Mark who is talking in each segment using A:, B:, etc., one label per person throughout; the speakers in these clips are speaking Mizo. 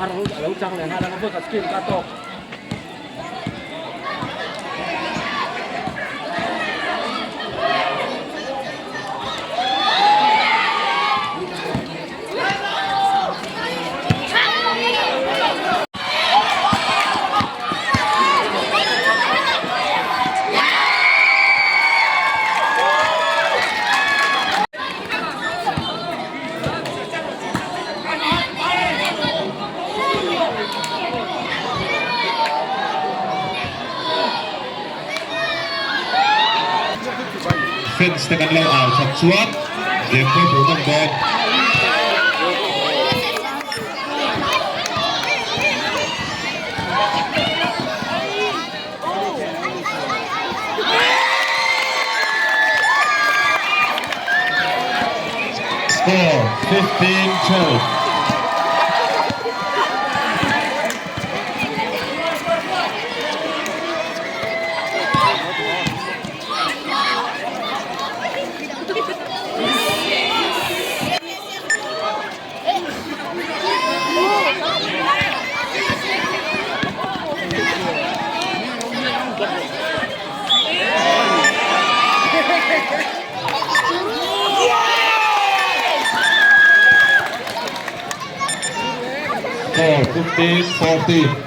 A: a lo chang leh nghal ang a vawikhat screen kha a tawk.
B: Fans te kan lo au that chuan game pawh hmuh nawm dawn. Score 15-12. Score 15-14.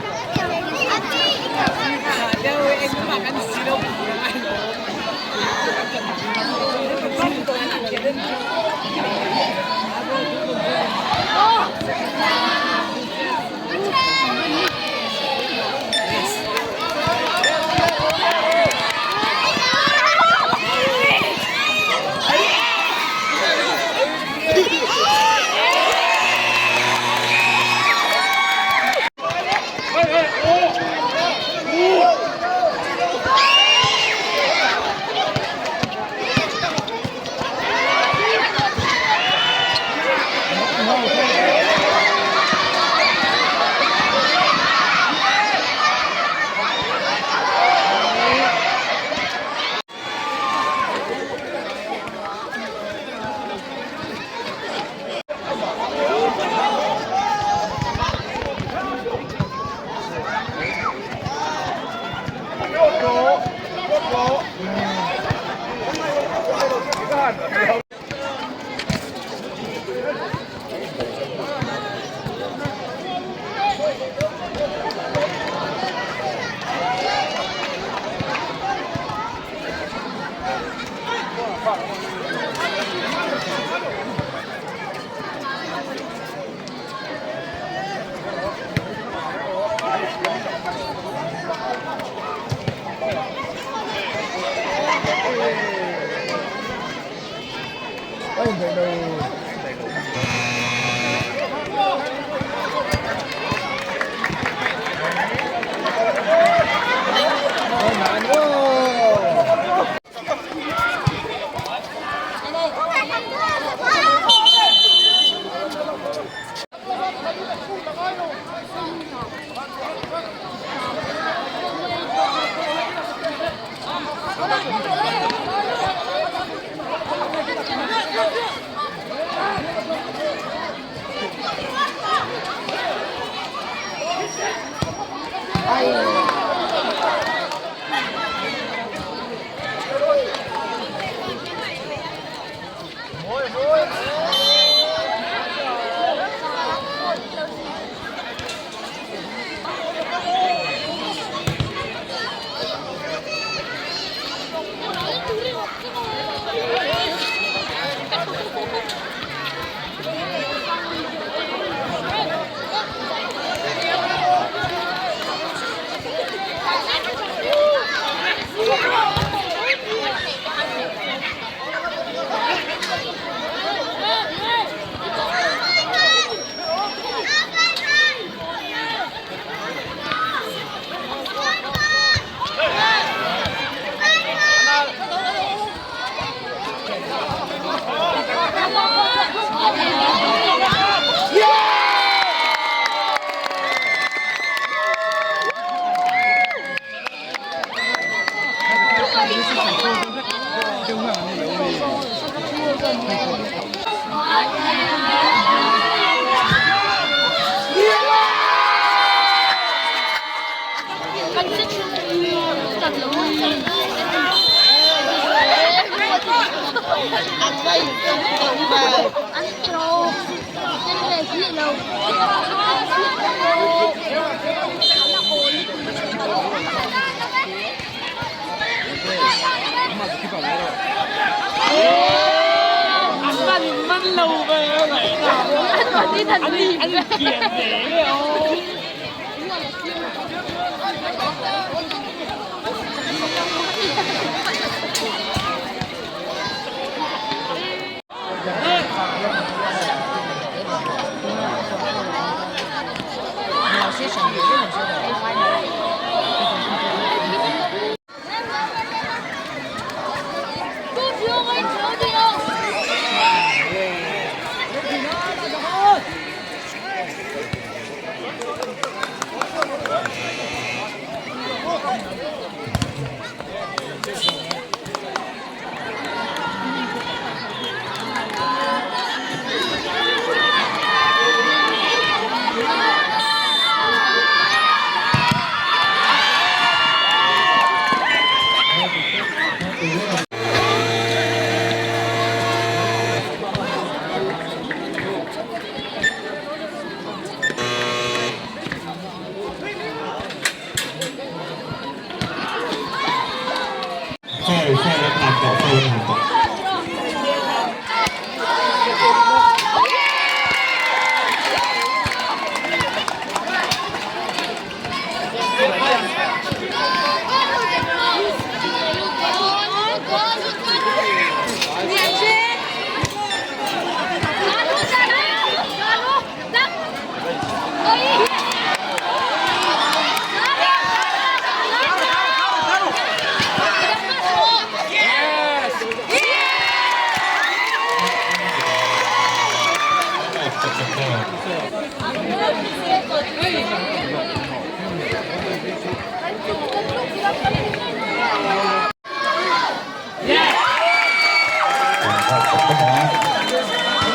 B: Foul, foul an han tawh, foul an han tawh.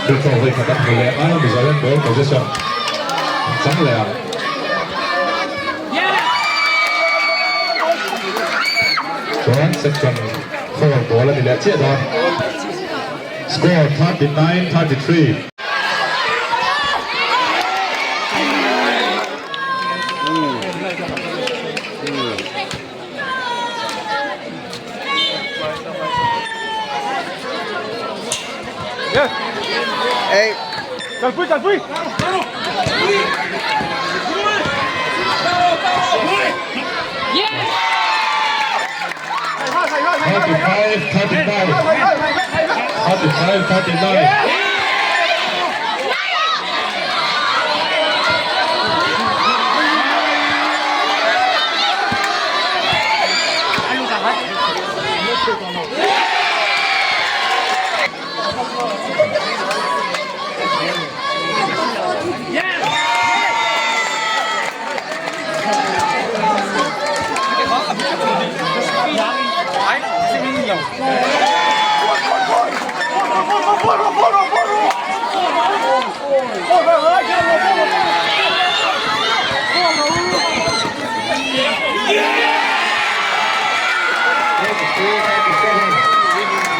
B: Chu chaw vawi khat a hmu leh a, Mizoram ball possession an chang leh ang. Chuan section 4 ball a ni leh chiah dawn. Score 39-33. 35, 39. 35, 39.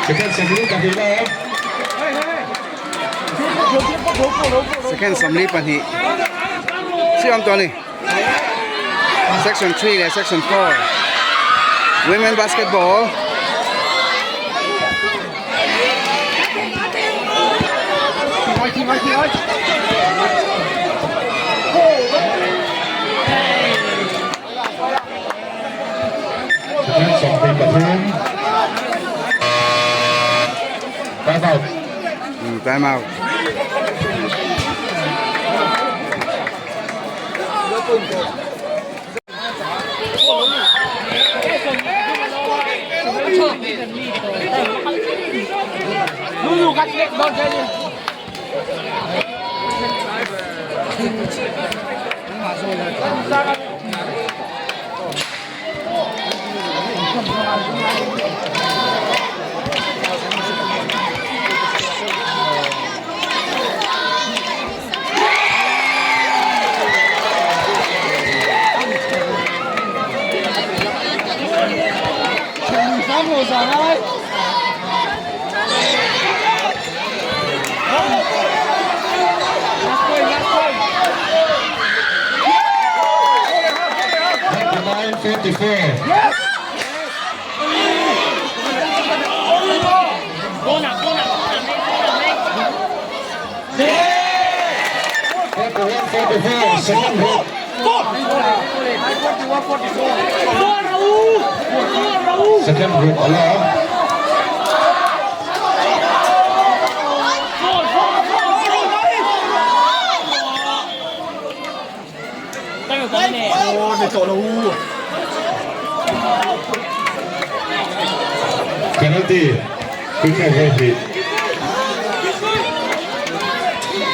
B: Second 72 awm.
C: Second 42 chiah awm tawh a ni. Section 3 leh section 4 women basketball.
B: Second 23. Time out.
C: Time out.
B: 44. 41 44. Second group. Second group ala. Penalty. Free throw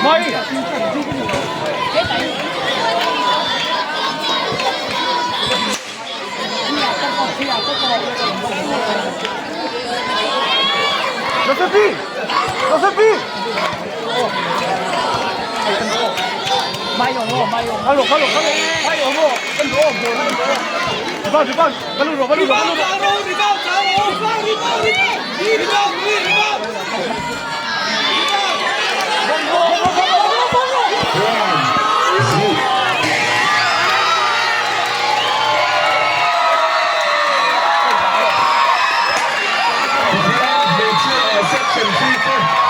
B: vawi hnih. Section 3 te.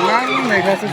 C: Ngang mai kha chu.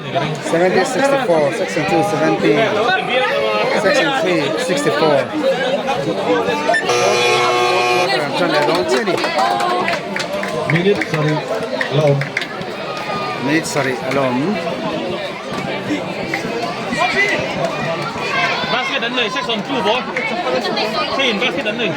C: 70 64 section 2 70 section 3 64 quarter an tan leh dawn chiah a ni.
B: Minute sarih a la awm.
C: Minute sarih a la awm.
D: Basket an nei section 2 ball. 3 in basket an nei.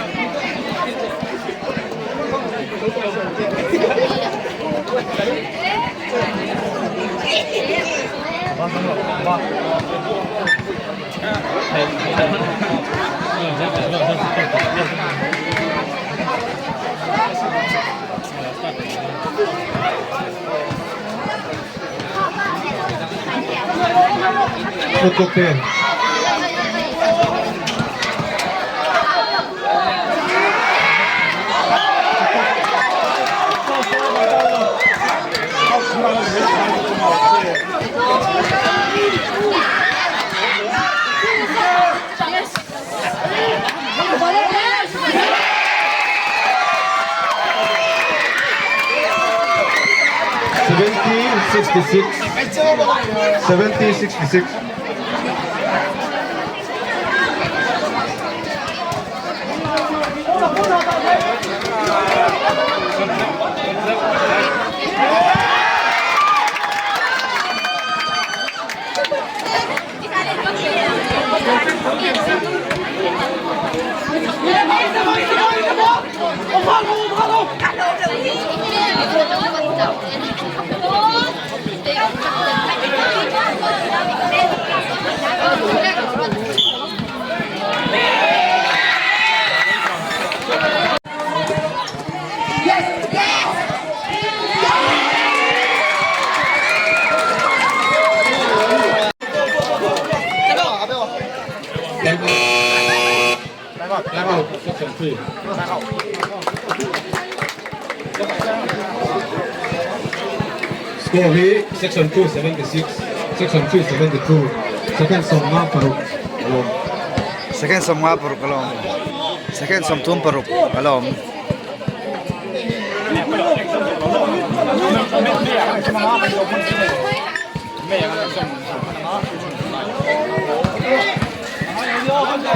B: Football ten. 70 66 70 66 Score hi Section 2 76, Section 3 72, Second 15 paruk a lawm.
C: Second 15 paruk a lawm. Second 30 paruk a lawm.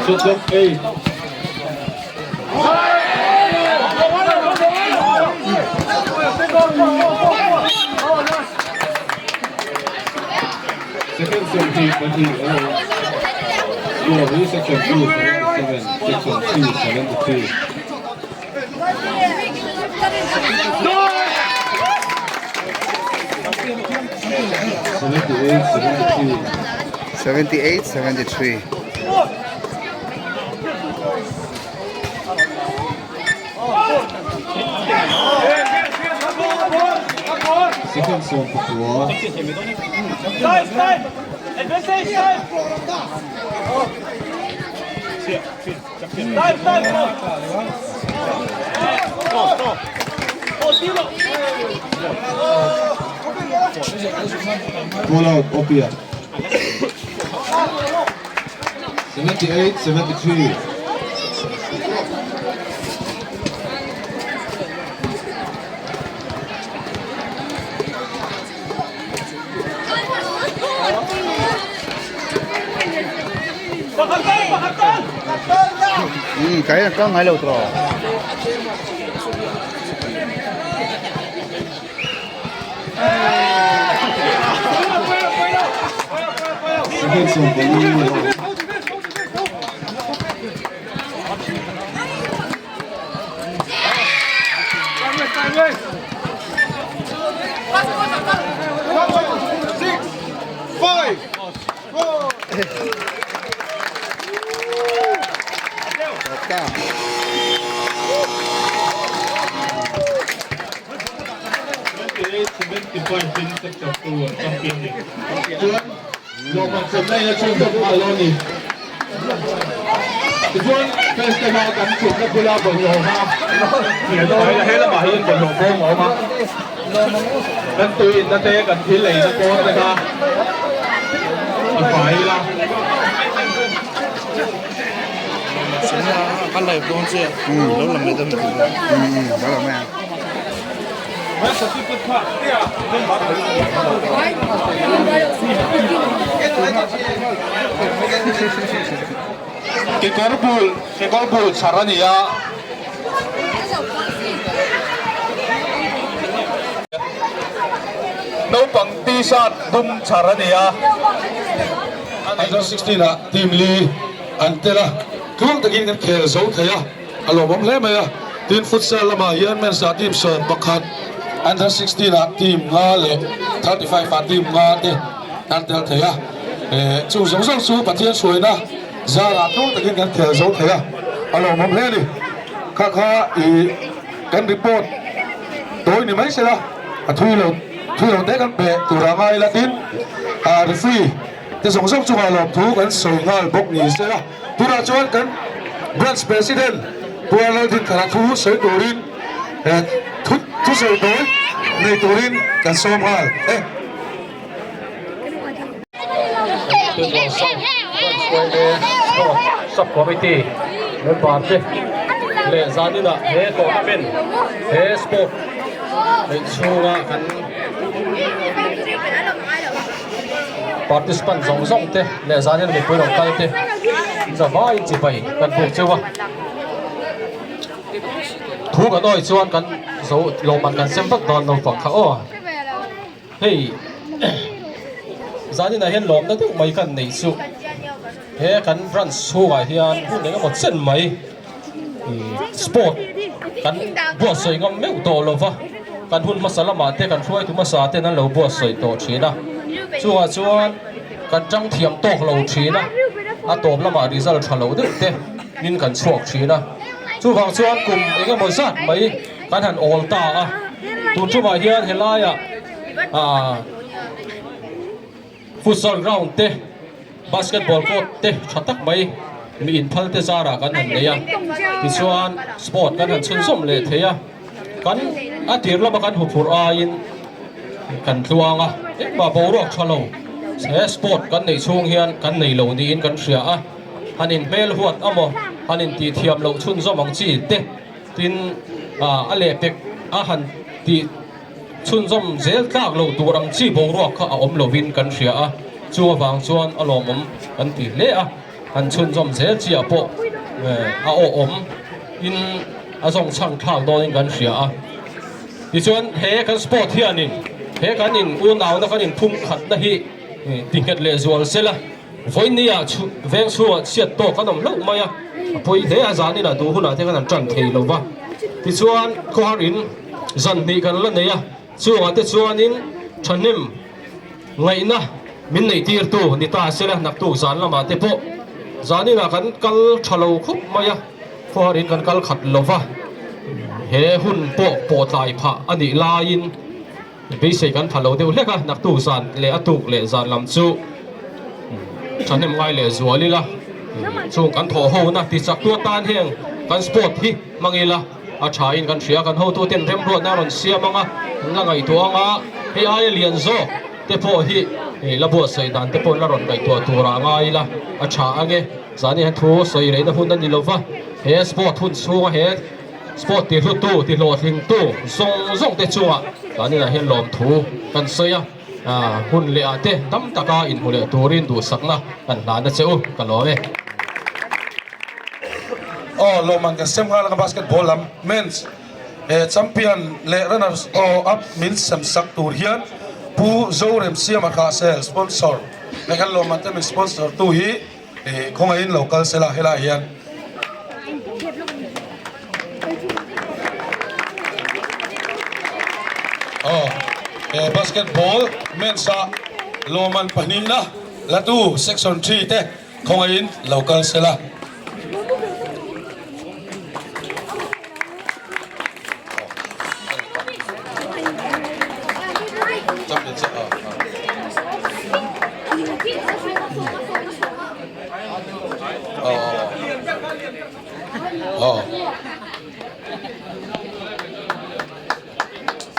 B: Shot clock 8. Second 20 a lawm. Score hi Section 2 77, Section 3 72. 78 73.
C: 78 73.
B: Second 14.
D: Time time. Advantage time. Time time. Go go.
B: Call out Opia. 78 73.
C: Cái là có ngay lâu rồi.
B: Second 14.
C: Ta.
D: 78 75 in section 2 an champion ni.
B: Chuan lawmman chawmna in a chhungkaw nghal dawn ni. Tichuan festival a kan chhutna bula bawlhhlawh hma he lamah hian bawlhhlawh bawm a awm a. Kan tui inna te kan thil eina pawn te kha i fai ila.
C: Đó là mẹ.
B: Kekawr bul kekawr bul chhar a ni a. Naupang t-shirt dum chhar a ni a.
E: Under 16 ah team li an tel a, tluang takin kan khel zo thei a, a lawmawm hle mai a. Tin, futsal lamah hian men's ah team 11, under 16 ah team nga leh 35 ah team nga te an tel thei a. Chung zawng zawng chu Pathian hruaina zarah tluang takin kan khel zo thei a, a lawmawm hle a ni. Kha kha ih kan report tawi ni mai sela a thui lo thui lo te kan pe tur a ngai la tin referee te zawng zawng chungah lawmthu kan sawi nghal bawk ni sela tunah chuan kan branch president Pu Laldinkara thu sawi turin thu thusawi tawi nei turin kan sawm nghal e.
A: Sub committee member te leh zaninah he tournament he sport neih chhunga kan participant zawng zawng te leh zanin mipui rawn kal te zavaiin chibai kan buk cheu a thu kan awih chuan kan zo lawmman kan sem vak dawn naupang kha aw. Hei zaninah hian lawmna deuh mai kan neih chu he kan branch chhungah hian hun eng emaw chen mai sport kan buatsawi ngam meuh tawh lo va, kan hun hmasa lamah te kan hruaitu hmasa ten an lo buatsawi tawh thin a, chungah chuan kan tang thiam tawk lo thin a, a tawp lamah result tha lo deuh te in kan chhuak thin a, chuvang chuan kum eng emaw zat mai. Kan han awl ta a, tun tumah hian helaiah aah futsal ground te, basketball court te tha tak mai mi inphal te zarah kan han nei a, tichuan sport kan han chhunzawm leh thei a, kan a tir lama kan huphurh aiin kan tluang a, engmah boruak tha lo he sport kan neih chhung hian kan nei lo niin kan hria a, han inhmel huat amaw han intihthiam loh chhunzawm ang chi te. Tin, a lehpek a han tih chhunzawm zel tlak loh tur ang chi boruak kha a awm lovin kan hria a, chu avang chuan a lawmawm kan ti hle a, han chhunzawm zel chiah pawh a awhawm in a zawng chhan thlak dawnin kan hria a. Tichuan he kan sport hianin he kan in unauna kan inphum khatna hi tinghet leh zual sela. Vawinia veng chhungah chhiat tawk an awm hlauh mai a, a pawi hle a, zanin ah duh hunah te khan an tan thei lo va. Tichuan khawhar in zan hnih kan la nei a, chungah te chuanin thahnem ngaihna min neih tirtu ni ta se la, naktuk zan lamah te pawh zanin ah kan kal tha lo khawp mai a, khawhar in kan kal khat lo va, he hun pawh pawhtlai phah a nih laiin. Beisei kan tha lo deuh hlek a, naktuk zan leh a tuk leh zan lam chu thahnem ngai leh zual ila, chung kan thawh ho na ti chak tu atan heng kan sport hi hmang ila a tha in kan hria, kan hotu ten remruatna a rawn siam ang a, an la ngaihtuah ang a, hei aia lian zawk te pawh hi la buatsaih dan te pawh la rawn ngaihtuah tur ah ngai ila a tha ang e, zan hian thu sawi reihna hun a ni lova, he sport hun chhunga he. Sport ti hlutu, ti hlawhtlingtu zawng zawng te chungah kan inah hian lawmthu kan sawi a, hun leh ah te tam taka inhmu leh turin duhsakna kan hlan a che u, ka lawm e.
E: Aw lawmman kan sem nghal anga basketball lam men's champion leh runners up min sem sak tur hian Pu Zoremsiama Khahsel sponsor leh kan lawmman te min sponsor tu hi Khawngaihin lo kal sela helaiah hian. Aw he basketball men's ah lawmman pahnihna la tu section 3 te khawngaihin lo kal sela.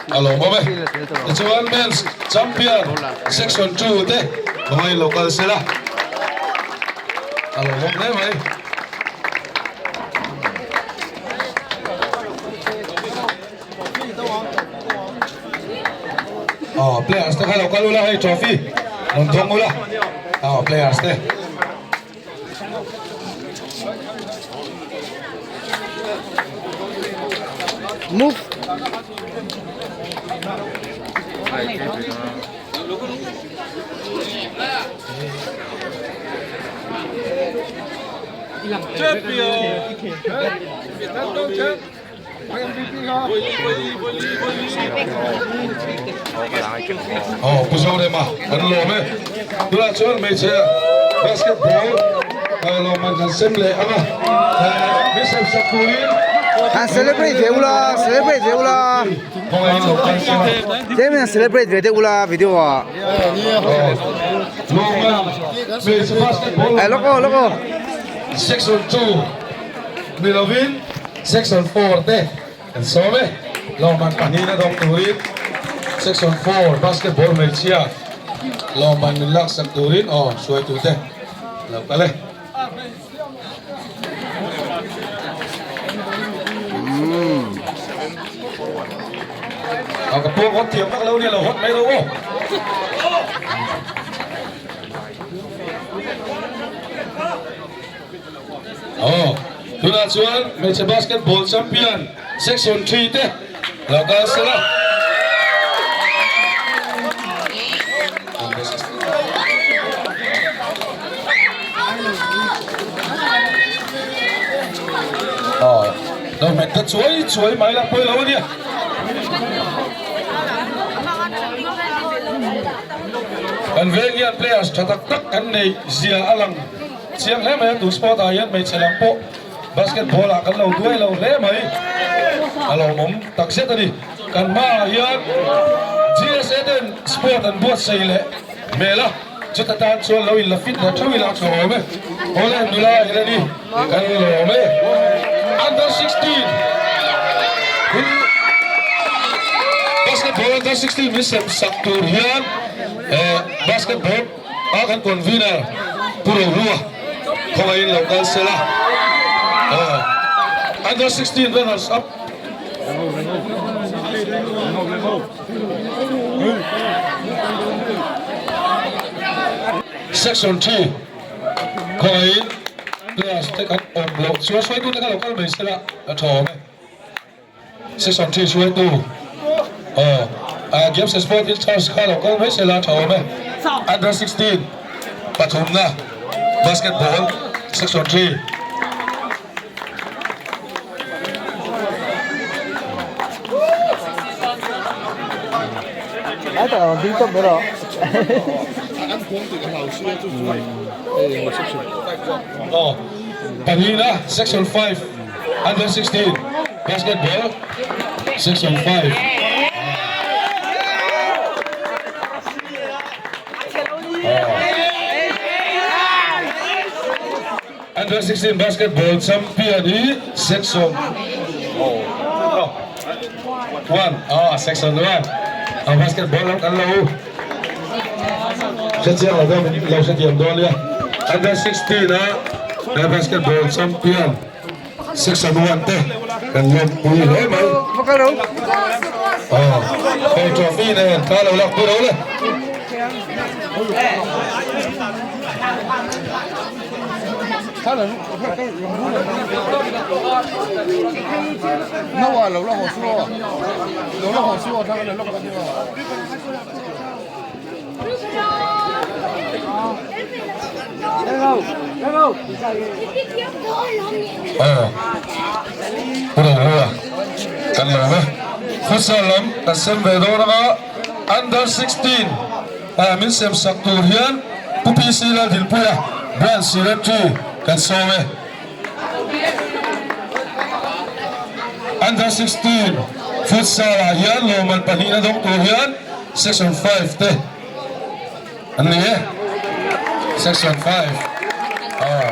E: A lawmawm e. Tichuan men's champion section 2 te khawngaih lo kal sela. A lawmawm hle mai. Aw players te kha lo kal ula hei trophy rawn thawng ula aw players te.
B: Aw
C: Move.
E: Aw Pu Zorema kan lawm e. Tunah chuan hmeichhe basketball lawmman kan sem leh ang a. Min sem sak turin
C: Han celebrate ve ula, celebrate ve ula.
E: Khawngaih in lo kal sem a.
C: Tlem in han celebrate ve deuh ula video ah.
E: Lawmman hmeichhe basketball
C: Eh lawk aw lawk aw.
E: Section 2 ni lovin Section 4 te kan sawm e. Lawmman pahnihna dawng turin Section 4 basketball hmeichhia lawmman min laksak turin aw hruaitute lo kal e. Ka puang hawt thiam vak lo nia lo hawt mai lo aw. Aw, tunah chuan hmeichhe basketball champion section 3 te lo kal sela. Aw, lo hmet ta chuai chuai mai la pawi lo ania. Kan veng hian players tha tak tak kan nei zia a lang. Chiang hle mai a, tu sport ah hian hmeichhe lam pawh basketball ah kan lo duai lo hle mai, a lawmawm takzet a ni. Kan hmaah hian GSA ten sport an buatsaih leh hmel a, chuta tan chuan lo inla fit leh theuh ila ka awm e. Awle nula Heleni kan lawm e. Under 16 basketball under 16 min sem sak tur hian basketball A kan convener Pu Rohlua khawngaihin lo kal sela Under 16 runners up Section 3 khawngaihin players te kan awm loh chuan hruaitu te kha lo kal mai sela a tha awm e. Section 3 hruaitu aw Games and Sport in charge kha lo kal mai sela tha awm e. Under 16 pathumna basketball section 3.
C: Ai tak ang ding top ber aw.
E: Aw pahnihna section 5. Under 16 basketball section 5. Under 16 basketball champion hi section 1. Ah, section 1. Ah, basketball lam kan lo. Hrechiang lo deuh min lo hrethiam dawn nia. Under 16 a basketball champion Section 1 te kan lawmpui hle mai. Aw, hei trophy nen ka lo lak pui lo le. Aw Pu Rohlua kan lawm e. Futsal lam kan sem ve dawn anga under 16 ah min sem sak tur hian Pu PC Laldinpuia Branch Secretary kan sawm e. Under 16 futsal ah hian lawmman pahnihna dawng tur hian Section 5 te an ni e. Section 5 ah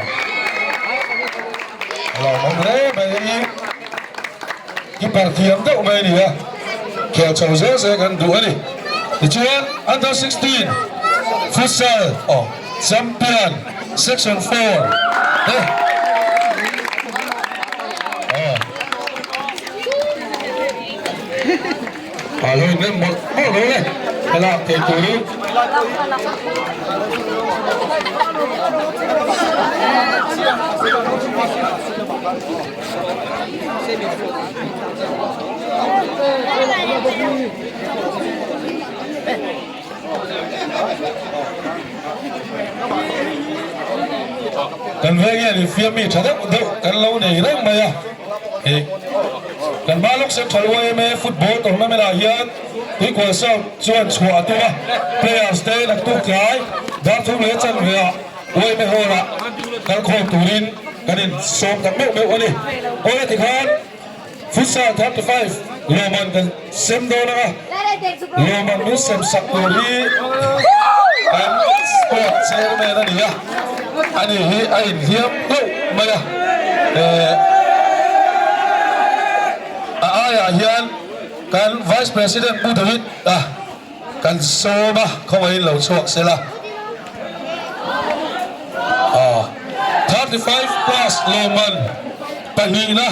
E: a lawmawm hle mai hei keeper thiam deuh mai a ni a, khel chho zel zel kan duh a ni. Tichuan Under 16 futsal champion Section 4 te ah. A lo inrem mawlh mawlh lo le, thlalak thei turin. Kan veng hian infiam mi tha deuh deuh kan lo nei reng mai a, hei kan Balok Central yma football tournament ah hian Tuikual South chuan chhuah a tum a, players te naktuk tlai dar thum leh chanve ah yma hall ah kalkhawm turin kan insawm tak meuh meuh a ni. Aw tikhan. Futsal 35 lawmman kan sem dawn ang a, lawmman min sem sak tur hi kan sport chairman a ni a, ani hi a inhliam deuh mai a, eh a aiah hian kan vice president Pu David a kan sawm a, khawngaihin lo chhuak se la. 35 plus lawmman pahnihna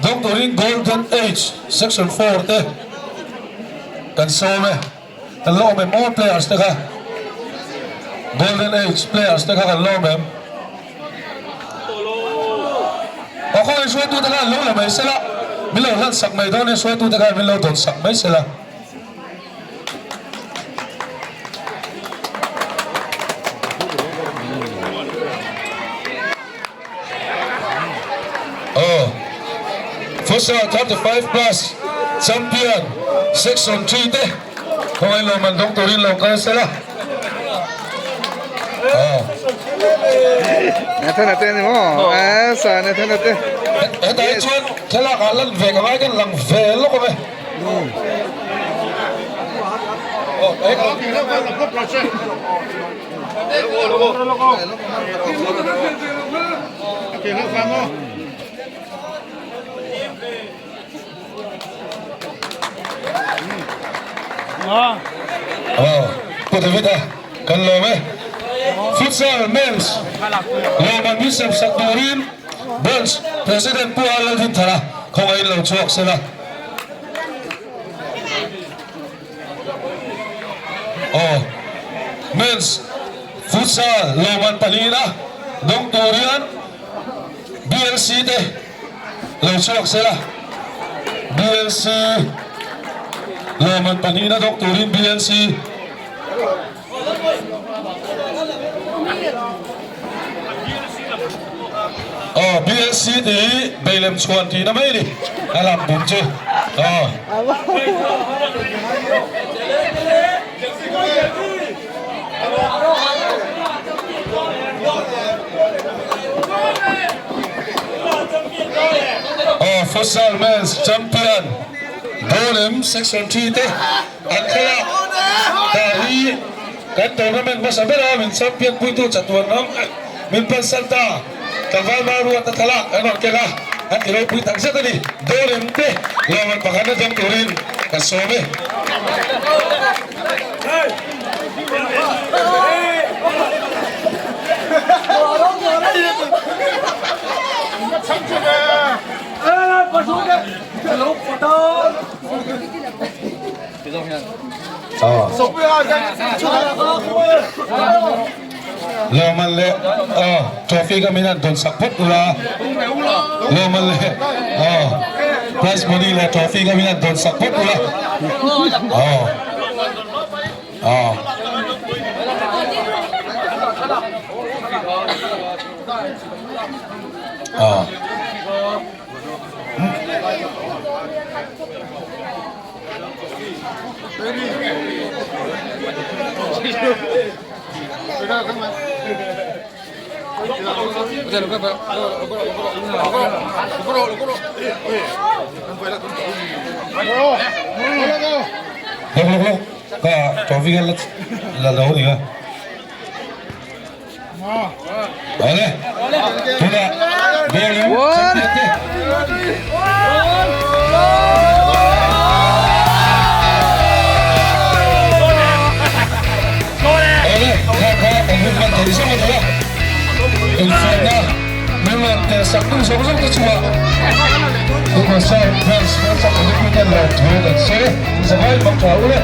E: Doctorin Golden Age Section 4 te kan sawm e. Kan la awm em aw players te kha? Golden Age players te kha kan la awm em? Aw khaw inhruaitute kha an lo la mai sela, min lo hlan sak mai dawn inhruaitute khan min lo dawn sak mai sela. Aw Futsal 35 plus champion section 3 te khawngaih lo man dawng turin lo kal sela. Aw.
C: Nathan ate ani maw? Asa Nathan ate.
E: Hetah hi chuan thlalak ah lan ve ka ngai kan lang ve lawk awm e. Pu David a kan lawm e. Futsal men's lawmman min sem sak turin Branch President Pu A Lalrinthara khawngaihin lo chhuak sela. Aw Men's Futsal lawmman pahlina dawng tur hian BLC te lo chhuak sela. BLC lawmman pahlina dawng turin BLC. Aw BSC tih hi beilem chhuan tihna mai a ni a lam bum chu aw. Aw Futsal Men's Champion Bawlem Section 3 te An thlalak dah hi kan tournament hmasa bera min champion puitu chatuan ram min pansan ta tlangval Maruata thlalak an rawn keng a, an ti ropui tak zet a ni. Dawrem te lawmman pakhat na dawng turin kan sawm e. Lawman leh trophy kha min han dawn sak phawt ula Lawman leh prize money leh trophy kha min han dawn sak phawt ula Lok lok lok ka trophy kha la lo ni a. Awle tunah goal in champion te. Awle kha kha kan hun hman thei zawng a ni a. Infiamna min rawn tel sak tu zawng zawng te chungah Tukhawsar Branch Hmel chak Committee ten lawmthu kan sawi e. Zavai bawk tha ule.